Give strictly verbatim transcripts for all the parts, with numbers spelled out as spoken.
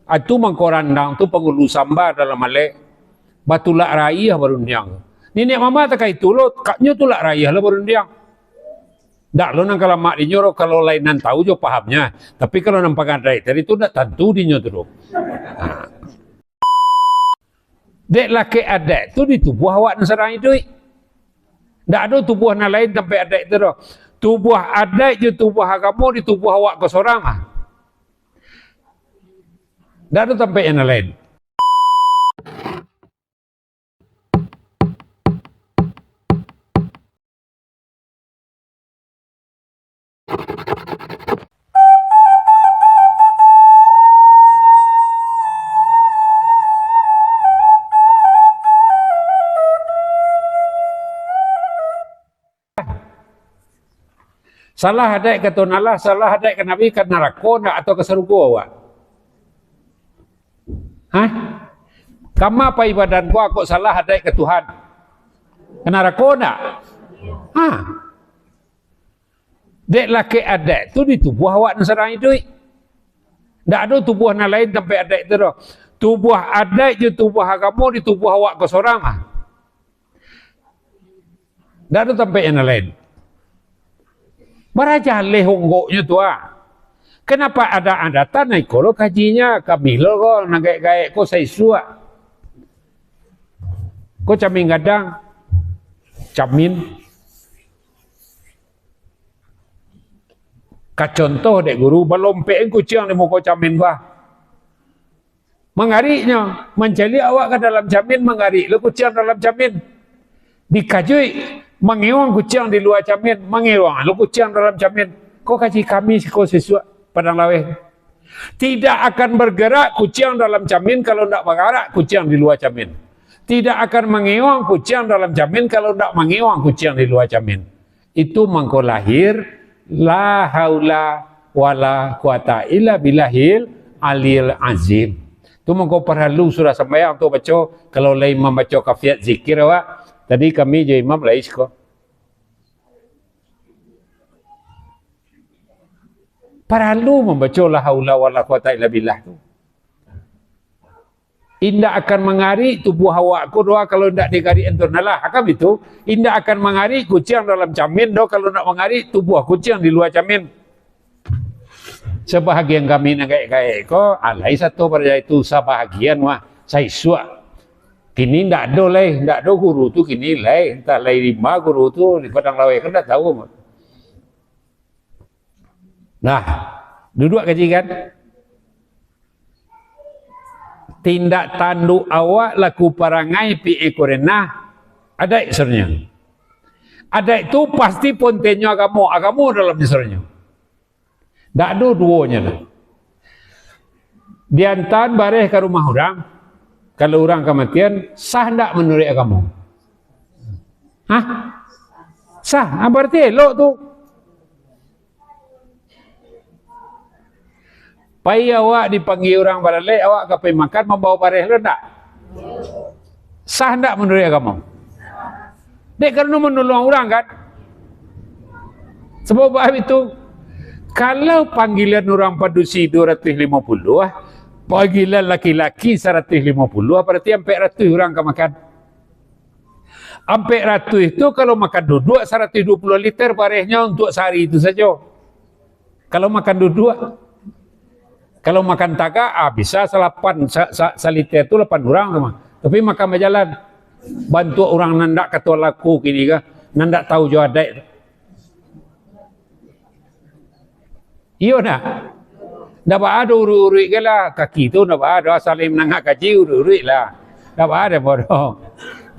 Atu mangko randang tu pangulu samba dalam alek, batulak raiah barundiang. Niniak mamak takah itu lo, kaknyo tulak raiah lah barundiang. Ndak lo nan ka lamak dinyo lo, kalau lai nan tahu jo pahamnyo. Tapi kalau nan pangadaik tadi tu ndak tantu dinyo tu doh. Ha. Dek lakek adaik tu di tubuah awak nan sadang iduik. Ndak ado tubuah nan lain tampek adaik tu doh. Tubuah adaik jo tubuah agamo di tubuah awak ko sorang ah. Ndak ado tampek nan lain. Salah adaik ka Tuhan Allah, salah adaik ka Nabi, ka narako ndak atau ka sarugo awak? Hah? Kama pai badan ko, kok salah adaik ka Tuhan? Ka narako ndak? Ha. Dek lakek adaik tu di tubuah awak nan sadang iduik. Ndak ado tubuah nan lain tampek adaik tu doh. Tubuah adaik jo tubuah agamo di tubuah awak ko sorang ah. Ndak ado tampek nan lain. Baraja leh onggoknyo tu ah. Kenapa ada adatan iko lo kajinyo, kami lo ko, nan gaek-gaek ko saisuak. Ko camin gadang. Camin. Ka contoh dek guru, balompek kuciang di muko camin ko ah. Mangariknyo, mancaliak awak ka dalam camin, mangarik lo kuciang dalam camin. Dikajuik, mangeong kuciang di lua camin, mangeong lo kuciang dalam camin. Ko kaji kami siko sisuak Padang Laweh. Tidak akan bergerak kuciang dalam camin kalau ndak bagarak kuciang di lua camin. Tidak akan mangeong kuciang dalam camin kalau ndak mangeong kuciang di lua camin. Itu mangko lahir, la haula wala quwata illa billahil aliyil azim. Tu mangko paralu surah sambayang tu baco, kalau lain mambaco kafiat zikir awak. Tadi kami jo imam lai siko. Paralu mambaco la haula wala quwata illa billah tu. Indak akan mangarik tubuah awak ko doh kalau indak digarik antunalah. Kan bitu? Indak akan mangarik kuciang dalam camin doh kalau indak mangarik tubuah kuciang di lua camin. Sabahagian kami nan gaek-gaek ko, alai sato baraja itu sabahagian wah, saisuak. Kini indak ado lai, indak ado guru tu kini lai, antah lai lima guru tu di Padang Laweh kan indak tahu. Nah, duduak kaji kan? Tindak tanduk awak laku parangai pi iko renah, adaik saronyo. Adaik tu pasti pontennyo agamo, agamo dalamnyo saronyo. Dak ado duonyo tu. Diantaan bareh ka rumah urang, kalau urang kamatian, sah ndak manuruik agamo? Hah? Sah. Ah, bararti elok tu. Pai awak dipanggia urang baralek, awak ka pai makan, mambawa bareh lo ndak? Sah ndak manuruik agamo? Dek karano manolong urang kan? Sabab baa itu, kalau panggilan urang padusi duo ratuih limo puluah, panggilan laki-laki saratuih limo puluah, bararti ampek ratuih urang ka makan. Ampek ratuih tu kalau makan duduak saratuih duo puluah liter barehnyo untuak sahari tu sajo. Kalau makan duduak, kalau makan tagak, ah, bisa salapan, sa-, sa-, saliter tu lapan urang tu mah. Tapi makan bajalan. Bantuak urang nan ndak kato laku kini ka, nan ndak tahu jo adaik. Iyo ndak? Ndak baa doh uruik-uruik ka lah. Kaki tu ndak baa doh, asal manangah kaji uruik-uruik lah. Ndak baa doh bodoh.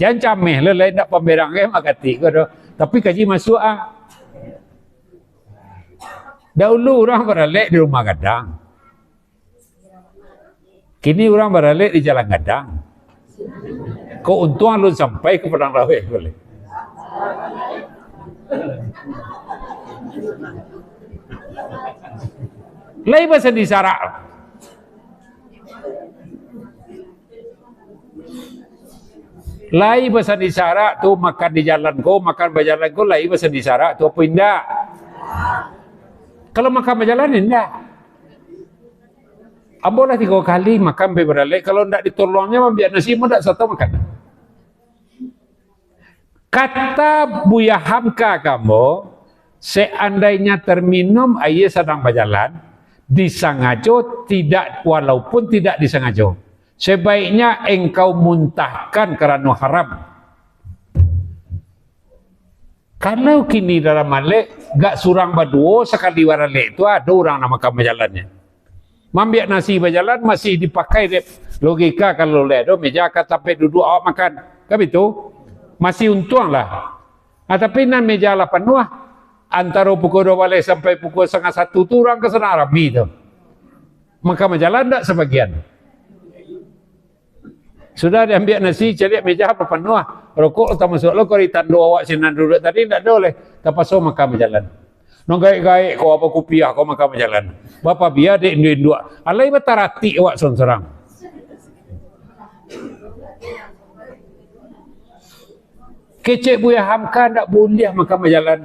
Jan cameh lah, lain ndak pamberang ka makatik ko doh. Tapi kaji masuak ah. Dahulu urang baralek di rumah gadang. Kini urang baralek di jalan gadang. Kok untuang alun sampai ka Padang Laweh ko lai. Lai basandi sarak. Lai basandi sarak tu, makan di jalan ko, makan bajalan ko, lai basandi sarak tu apo indak? Kalau makan bajalan, indak. Ambo lah tigo kali makan pai baralek, kalau ndak ditolongnyo maambiak nasi, ambo ndak sato makan. Kata Buya Hamka ka ambo, seandainya terminum aia sadang bajalan, disangajo tidak, walaupun tidak disangajo, sebaiknya engkau muntahkan karano haram. Kalau kini dalam alek, gak surang baduo, sakali baralek tu ado urang nan makan bajalannyo. Maambiak nasi bajalan masih dipakai dek logika, kalau lai ado meja ka tampek duduak awak makan. Kan bitu? Masih untuang lah. Ah, tapi nan meja lah panuah, antaro pukul duo baleh sampai pukul satangah satu tu urang ka sadang rami tu. Makan bajalan ndak sabagian? Sudah diambiak nasi, caliak meja bapanuah. Rokok lah tamasuak lo, kok ditando awak sinan duduak tadi, ndak ado lai. Tapaso makan bajalan. Nan gaek-gaek ko, apo kupiah ko makan bajalan. Bapabia dek induak-induak. Alai bataratik awak sorang-sorang. Kecek Buya Hamka ndak buliah makan bajalan.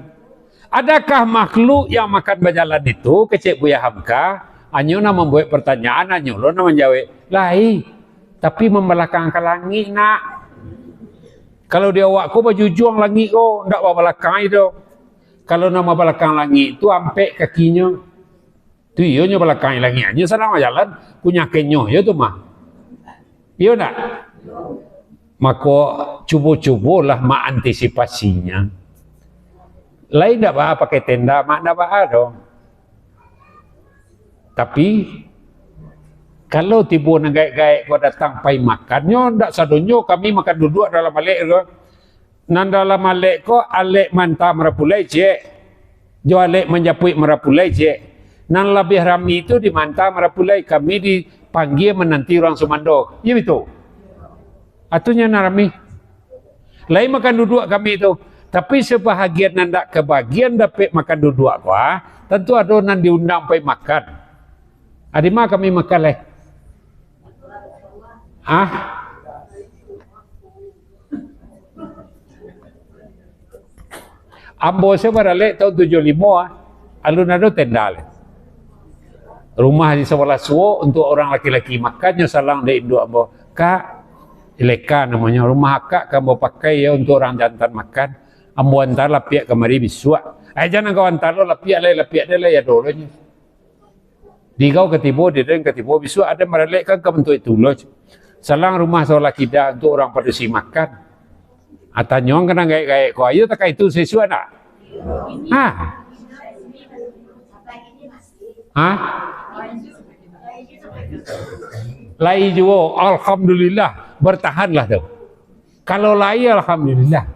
Adakah makhluk yang makan bajalan itu, kecek Buya Hamka, hanyo nan mambuek pertanyaan, hanyo lo nan manjawek, lai, tapi mambalakang ka langik, nak. Kalau di awak ko bajujuang langik ko, ndak babalakang ai do. Kalau nan babalakang langik tu ampek kakinyo. Tu iyo nyo balakang langik, nyo sadang bajalan, punyakan nyo iyo tu mah. Iyo ndak? Mako, cubo-cubolah maantisipasinya. Lai ndak baa pakai tenda, mak ndak baa doh. Tapi, kalau tibo nan gaek-gaek ko datang pai makan, nyo ndak sadonyo kami makan duduak dalam alek ko. Nan dalam alek ko, alek manta marapulai ciek, jo alek manjapuik marapulai ciek. Nan labiah rami tu di manta marapulai, kami dipanggia mananti urang sumando. Iyo bitu? Atunyo nan rami. Lai makan duduak kami tu. Tapi sabahagian nan ndak kabagian dapek makan duduak ko, ah, tantu ado nan diundang pai makan. Ah, di ma kami makan lai? Ah? Ambo se baralek taun tujuah limo, ah. Alun ado tenda lai. Rumah di sabalah suok untuak urang laki-laki makan, nyo salang dek induak ambo. Kak, Leka namonyo, rumah akak ka ambo pakai yo untuak urang jantan makan. Ambo anta lapiak kamari bisuak. Ai, jan kau anta lo lapiak lai, lapiak de lai ado lo nyo. Di kau katibo, di den katibo, bisuak aden baralek kan ka bantuak itu lo. Salang rumah sabalah kida untuak urang padusi makan. Ah, tanyo ka nan gaek-gaek ko, ayo takah itu sisuak ndak? Ha? Ha? Lai juo, alhamdulillah, bertahanlah tu. Kalau lai, alhamdulillah.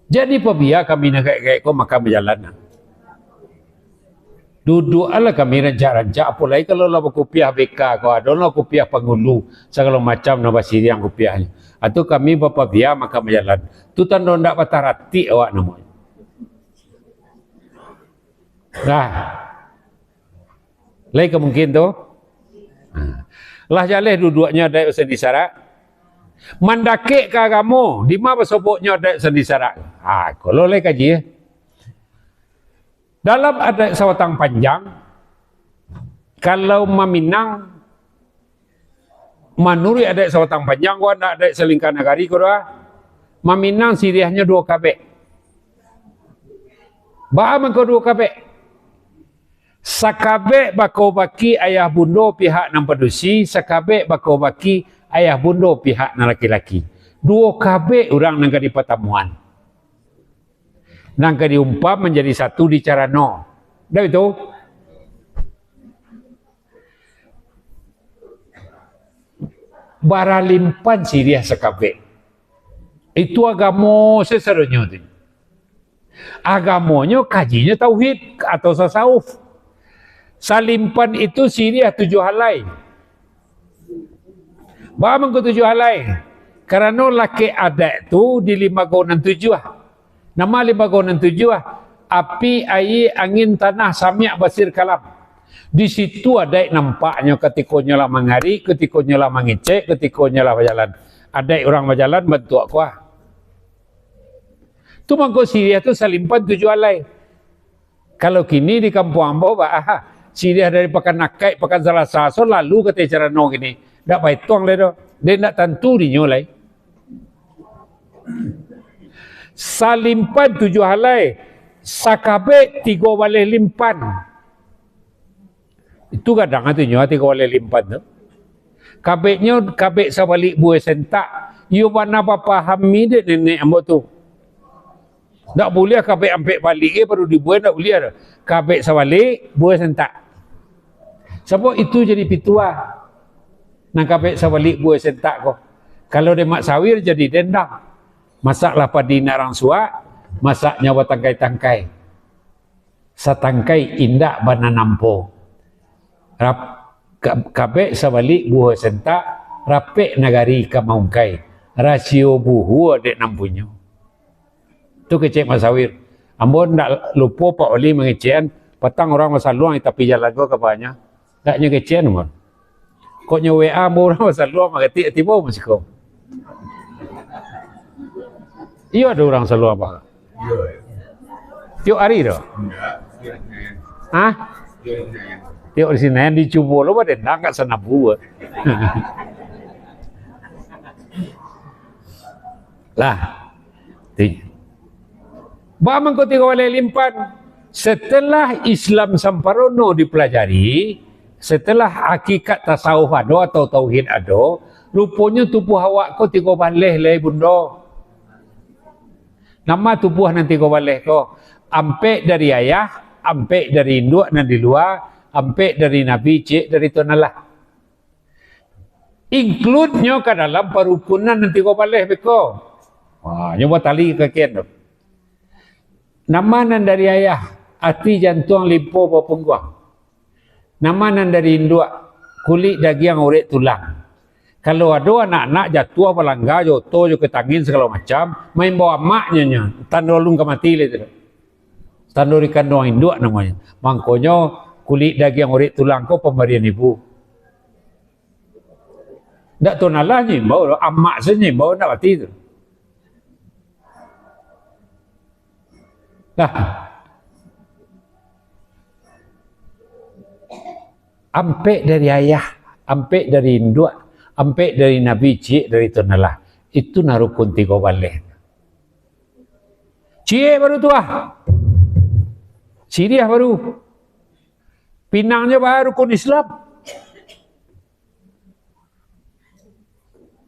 Jadi, pabia kami nan gaek-gaek ko makan bajalan. Duduak lah kami rancak-rancak, apo lai kalau lah bakupiah B K ko, ado lah kupiah pangulu, sagalo macam nan basiriang kupiahnyo. Atu kami bapabia makan bajalan. Tu tando ndak bataratik awak namonyo. Nah. Lai ka mungkin tu? Ha. Lah jaleh duduaknyo adaik basandi sarak. Mandakek ka agamo, di ma basoboknyo adaik basandi sarak. Ha, ko lo lai kaji, eh. Dalam adaik Sabatang Panjang, kalau maminang, manuruik adaik Sabatang Panjang ko, ndak adaik salingka nagari ko doh, maminang siriahnyo duo kabek. Baa mangko duo kabek? Sakabek bako baki ayah bundo pihak nan padusi, sakabek bako baki ayah bundo pihak nan laki-laki. Duo kabek urang nan ka dipatamuan. Nan ka diumpam manjadi satu di carano. Ndak itu? Baralimpan siriah sakabek. Itu agamo sasadonyo tu. Agamonyo, kajinyo tauhid atau tasawuf. Salimpan itu siriah tujuah alai. Baa mangko tujuah alai? Karano lakek adaik tu di limbago nan tujuah. Nan ma limbago nan tujuah? Api, aia, angin, tanah, samiak, basir, kalam. Di situ adaik nampaknyo, katikonyo lah mangarik, katikonyo lah mangecek, katikonyo lah bajalan. Adaik urang bajalan bantuak ko. Tu mangko siriah tu salimpan tujuah alai. Kalau kini di kampuang ambo, baa, Siriah dari Pakan Akaik, Pakan Salasa, so lalu kato carano kini. Ndak baituang lai doh. Dek ndak tantu dinyo lai. Salimpan tujuah alai, sakabek tigo baleh limpan. Itu gadang atinyo, tigo baleh limpan tu. Kabeknyo, kabek sabalik buah sentak. Iyo bana bapahami dek nenek ambo tu. Ndak buliah kabek ampek balik, eh, baru dibuai, ndak buliah doh. Kabek sabalik, buah sentak. Sabab itu jadi pituah. Nan kabek sabalik buah sentak ko. Kalau dek Mak Sawir jadi dendang. Masaklah padi nak rang suak, masaknyo batangkai-tangkai. Satangkai indak bana nampo. Rap-, ka-, kabek sabalik buah sentak, rapek nagari ka maungkai. Rasio buhua dek nan punyo. Tu kecek Mak Sawir. Ambo ndak lupo Pak Wali mangecekan, patang urang basaluang di tapi jalan ko kabanyo. Ndak nyo kecekan ambo. Kok nyo W A ambo urang basaluang, maratik tibo musiko. Iyo ado urang saluang apa? Tiok hari tu? Hah? Tiok di sini yang dicubo lo pada ndak kat sana buat. Lah. Ti. Ba mangko tigo baleh limpan. Setelah Islam samparono dipelajari, setelah hakikat tasawuf ado atau tauhid ado, ruponyo tubuah awak ko tigo baleh lai, Bundo. Nama tubuah nan tigo baleh ko? Ampek dari ayah, ampek dari induak nan di lua, ampek dari Nabi, ciek dari Tuhan Allah. Include-nyo ka dalam parukunan nan tigo baleh beko. Ha, nyo batali kakian tu. Nama nan dari ayah, ati, jantuang, limpo, bapungguang. Nama nan dari induak, kulik, dagiang, urek, tulang. Kalau ado anak-anak jatuah balangga jo oto jo ketangin sagalo macam, maimbau amaknyo nyo, tando alun ka mati lai tu. Tando dikanduang induak namonyo. Mangkonyo kulik, dagiang, urek, tulang ko pambarian ibu. Ndak tu nalah nyo imbau, amak sajo nyo imbau, ndak mati tu. Nah, ampek dari ayah, ampek dari induak, ampek dari Nabi, ciek dari Tuhan Allah. Itu nah rukun tigo baleh. Ciek baru tu ah. Siriah baru. Pinangnyo baru rukun Islam.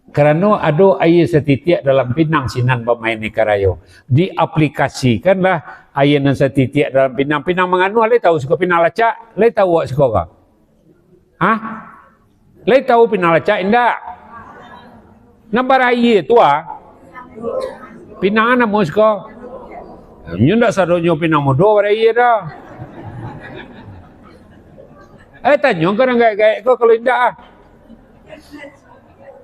Karano ado aia satitiak dalam pinang sinan bamain di karayo. Diaplikasikanlah aia nan satitiak dalam pinang. Pinang manganu, lai tahu siko pinang lacak? Lai tahu awak siko ka? Hah? Lai tahu pinang lacak indak? Nan baraia tu ah. Pinang namo siko? Nyo ndak sadonyo pinang mudo baraia doh. Eh, tanyo ka nan gaek-gaek ko, kalau indak ah.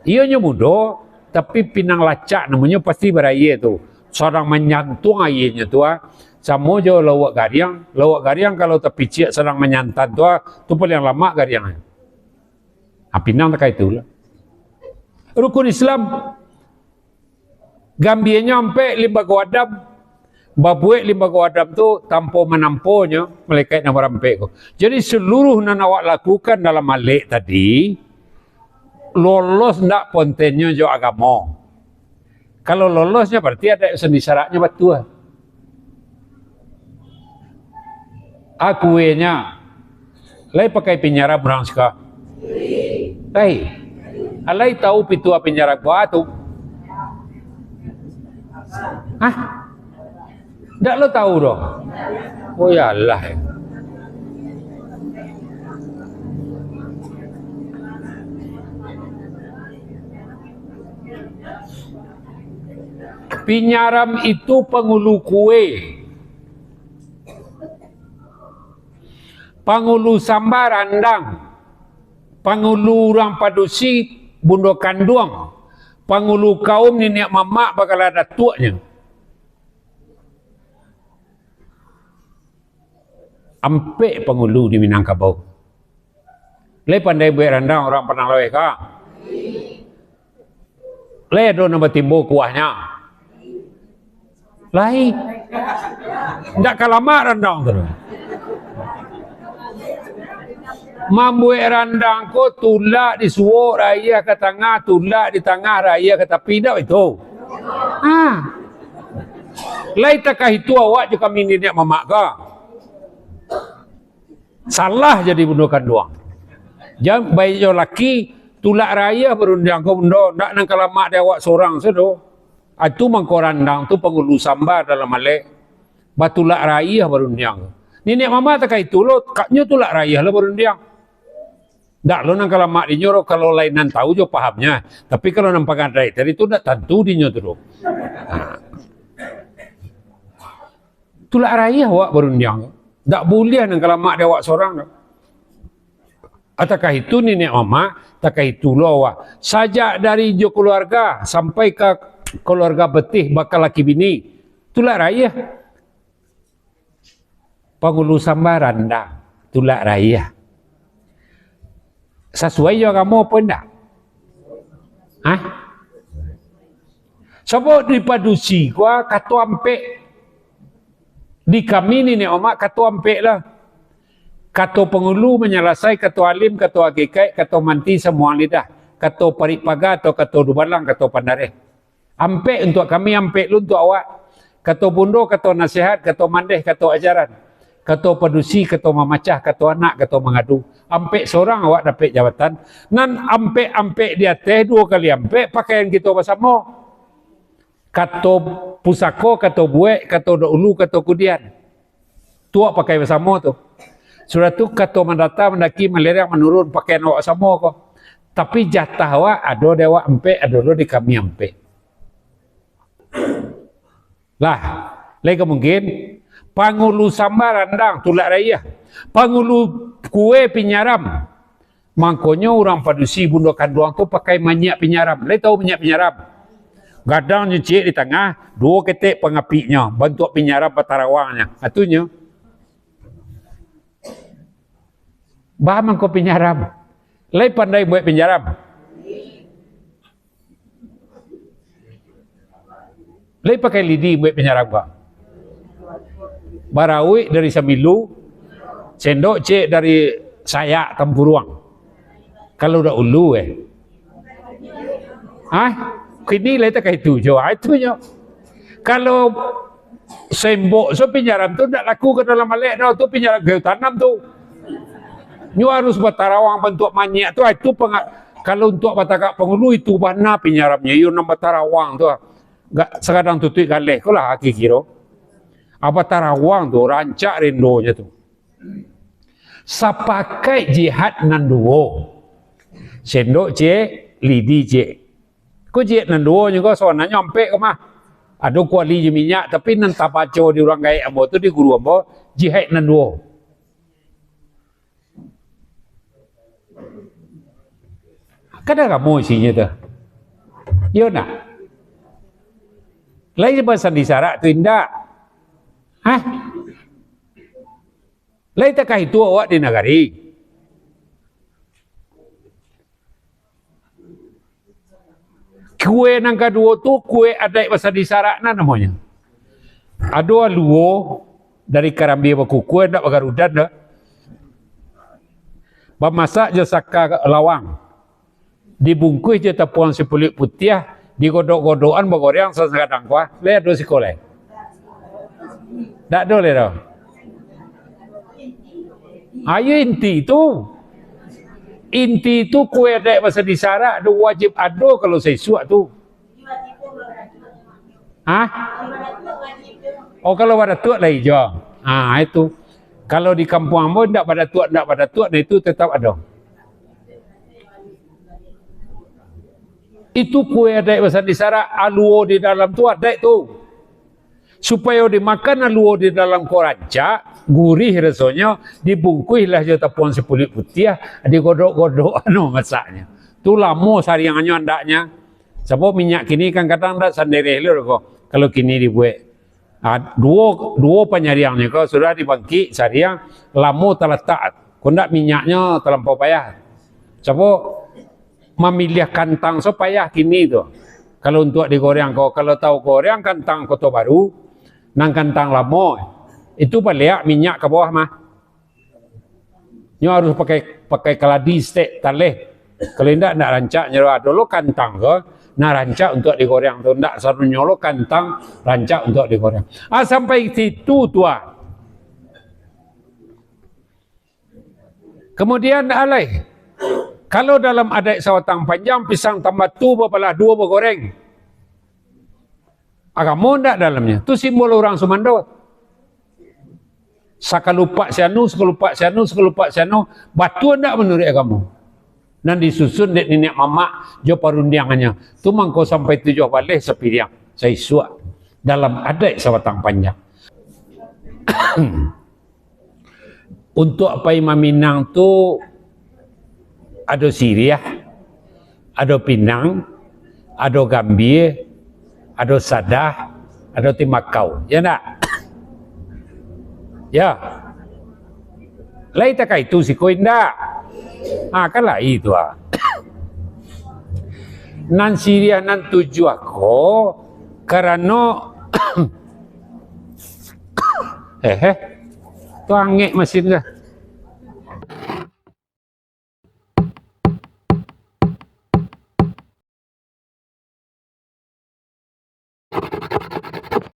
Iyo nyo mudo, tapi pinang lacak namonyo pasti baraia tu. Sadang manyantuang aianyo tu ah. Samo jo lauak gariang. Lauak gariang kalau tapiciak sadang manyantan tu ah, tu paliang lamak gariangnyo. Ah, pinang takah itulah. Rukun Islam. Gambianyo ampek limbago Adam. Babuek limbago Adam tu tanpa manamponyo malaikat nan barampek ko. Jadi, seluruh nan awak lakukan dalam alek tadi, lolos ndak pontennyo jo agamo? Kalau lolosnyo, berarti adaik sandi saraknyo batua. Akuenyo, lai pakai pinyaram urang siko? Lai. Alai tahu pituah pinyaram ko tu? Hah? Ndak lo tahu doh. Oh, yalah. Pinyaram itu pangulu kue. Pangulu samba randang. Pangulu urang padusi bundo kanduang. Pangulu kaum niniak mamak bagala datuaknyo. Ampek pangulu di Minangkabau. Lai pandai buek randang urang Padang Laweh ka? Lai ado nan batimbo kuahnyo? Lai. Ndak ka lamak randang tu. Mambuek randang ko tulak di suok, rayah ka tangah, tulak di tangah, rayah ka tapi, indak itu? Ha. Lai takah itu awak jo kami niniak mamak ko? Salah jadi bundo kanduang. Jan baik jo laki, tulak rayah barundiang ko bundo, ndak nan ka lamak di awak sorang sajo. Itu mangko randang tu pangulu samba dalam alek. Batulak rayah barundiang. Niniak mamak takah itu lo, kaknyo tulak rayah lah barundiang. Ndak lo nan ka lamak dinyo lo, kalau lai nan tahu jo pahamnya. Tapi kalau nan pangadai tadi tu ndak tantu dinyo tu lo. Ha. Tulak rayah awak barundiang. Ndak buliah nan ka lamak di awak sorang tu. Atakah itu niniak mamak, takah itu lo awak. Sajak dari jo keluarga sampai ka keluarga betih bakal laki bini. Tulak rayah. Pangulu samba randang, tulak rayah. Sasuai jo agamo apo indak? Hah? Sabab di padusi ko kato ampek. Di kami niniak mamak kato ampek lah. Kato pangulu manyalasai, kato alim, kato akikaik, kato manti samuang lidah, kato parik paga atau kato dubalang, kato pandareh. Ampek untuak kami, ampek lo untuak awak. Kato bundo, kato nasihat, kato mandeh, kato ajaran. Kato padusi, kato mamacah, kato anak, kato mangadu. Ampek sorang awak dapek jabatan. Nan ampek-ampek di ateh, duo kali ampek, pakaian kito basamo. Kato pusako, kato buek, kato daulu, kato kudian. Tu awak pakai basamo tu. Sudah tu, kato mandata, mandaki, malerang, manurun, pakaian awak basamo ko. Tapi jatah awak, ado di awak ampek, ado lo di kami ampek. Lah, lai ka mungkin, pangulu samba randang, tulak rayah. Pangulu kue pinyaram. Mangkonyo urang padusi bundo kanduang tu pakai minyak pinyaram. Lai tahu minyak pinyaram? Gadangnyo ciek di tangah, duo ketek pangapiknyo, bantuak pinyaram batarawangnyo. Atunyo. Bah mangko pinyaram. Lai pandai buek pinyaram? Lai pakai lidi buek pinyaram ko? Barauik dari sambilu, sendok ciek dari sayak tampuruang. Kalau dak ulu, eh. Hah? Kini lai takah itu jo. Ah, itu nyo. Kalau sembok so pinyaram tu ndak laku ka dalam alek doh, tu pinyaram gayo tanam tu. Nyo harus batarawang bantuak manyek tu, ah, itu penga-, kalau untuak batagak pangulu itu bana pinyaramnyo, iyo nan batarawang tu. Gak sakadang tutuik galeh ko lah aki kiro. Ah, batarawang tu, rancak rendonyo tu. Sapakaik jihad nan duo. Sendok ciek, lidi ciek. Ko jihad nan duo nyo ko sabananyo ampek ko mah. Ado kuali jo minyak, tapi nan tabaco di urang gaek ambo tu, di guru ambo, jihad nan duo. Kan ado agamo isinyo tu. Iyo ndak? Lai basandi sarak tu indak? Hah? Lai takah itu awak di nagari? Kue nan kaduo tu, kue adaik basandi sarak nan namonyo. Ado aluo dari karambia bakukua, ndak bagarudan doh. Bamasak jo saka lawang. Dibungkuih jo tapuang sipuluik putiah, digodok-godokan bagoreang sasadang kuah. Lai ado siko lai? Dak ado lai doh. Ayo inti tu. Inti tu kue adaik basandi sarak tu wajib ado kalau saisuak tu. Hah? Oh, kalau badatuak lai jo. Ah, itu. Kalau di kampuang ambo ndak badatuak, ndak badatuak, nah itu tetap ado. Itu kue adaik basandi sarak, aluo di dalam tu adaik tu. Supayo dimakan aluo di dalam ko rancak, gurih rasonyo, dibungkuihlah jo tapuang sipuluik putiah, digodok-godok anu masaknyo. Tu lamo sariangnyo andaknyo. Sabab minyak kini kan kadang ndak sandereh lo ko, kalau kini dibuek. Ah, duo, duo panyariangnyo ko sudah dibangkik sariang, lamo talatak. Ko ndak minyaknyo talampau payah. Sabab mamiliah kantang so payah kini tu. Kalau untuak digoreang ko, kalau tahu goreang kantang Koto Baru, nan kantang lamo, itu baliak minyak ka bawah mah. Nyo harus pakai, pakai kaladi, stek, taleh. Kalau indak, ndak rancak nyo. Ado lo kantang ko, nah, rancak untuak digoreng tu. Ndak sarupo nyo lo kantang rancak untuak digoreng. Ah, sampai situ tu, ah. Kemudian, alai, kalau dalam adaik sabatang panjang, pisang tambatu babalah duo bagoreng. Agamo ndak dalamnyo. Tu simbol urang sumando. Sakalupak si anu, sakalupak si anu, sakalupak si anu. Batua ndak manuruik agamo? Nan disusun dek niniak mamak jo parundiangannyo. Tu mangko sampai tujuah baleh sapiriang, saisuak. Dalam adaik sabatang panjang. Untuak pai maminang tu, ado siriah, ado pinang, ado gambia, ado sadah, ado timbakau. Ya ndak? Ya. Lai takah itu siko indak? Ha, kan lai tu, ah. Nan siriah nan tujuah ko, karano, eh, eh, tu angek masin dah.